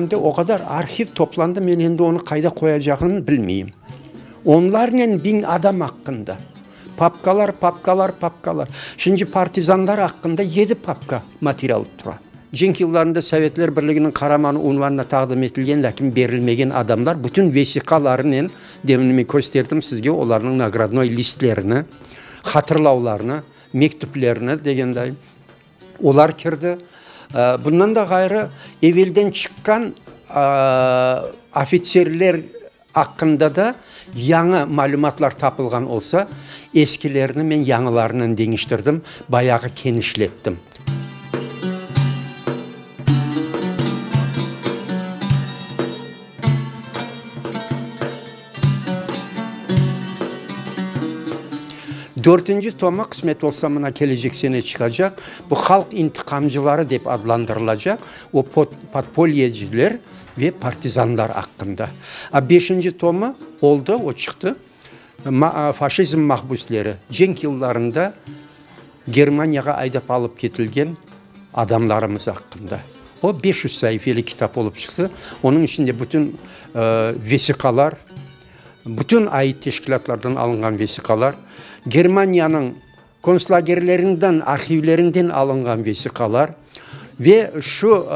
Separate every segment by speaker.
Speaker 1: kütüphanemde o qadar arhiv toplandı, men endi onı qayda qoyacağımnı bilmeyim. Onlarnen biñ adam aqqında. Papkalar, papkalar, papkalar. Şimdi partizanlar aqqında yedi papka material tura. Cenk yıllarında Sovetler Birliginiñ Qaramanı unvanına taqdim etilgen, lâkin berilmegen adamlar bütün vesiqalarınen, demin men kösterdim sizge olarnıñ nagradnoy listlerini, hatırlavlarını, mektüplerini degenday, olar kirdi. Bundan da ğayrı, evelden çıqqan ofitserler aqqında da yañı malümatlar tapılğan olsa, eskilerini men yañılarınen deñiştirdim, bayağı kenişlettim. Dörtünci tomı, qısmet olsa, mına kelecek sene çıqacaq, bu Halq intiqamcıları dep adlandırılacaq, o podpolyeciler ve partizanlar aqqında. A beşinci tomı oldı, o çıqtı, Faşizm mahbüsleri, cenk yıllarında Germaniyağa aydap alıp ketilgen adamlarımız aqqında. O, 500 saifeli kitap olıp çıqtı. Onıñ içinde bütün vesiqalar, bütün ait teşkilâtlardan alınğan vesiqalar, Germaniyanıñ kontslagerlerinden, arhivlerinden alınğan vesiqalar ve şu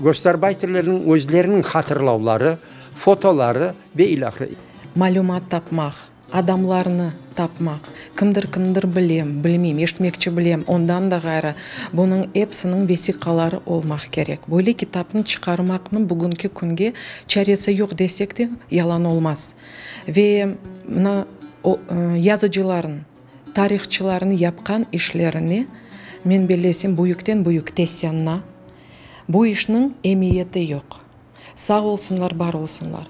Speaker 1: gastarbayterlerniñ özleriniñ hatırlavları, fotoları ve ilâhre.
Speaker 2: Malümat tapmaq, Adamlarnı tapmaq, kimdir kimdir bilem, bilmeyim, eşitmekçi bilem, ondan da ğayrı, bunıñ epsiniñ vesiqaları olmaq kerek. Böyle kitapnı çıqarmaqnıñ bugünki künge çaresi yoq desek de, yalan olmaz. Ve mına yazıcıların, tarihçıların yapqan işlerine, men bellesem, büyükten-büyük tessenna. Bu işniñ emiyeti yoq. Sağ olsunlar, bar olsunlar.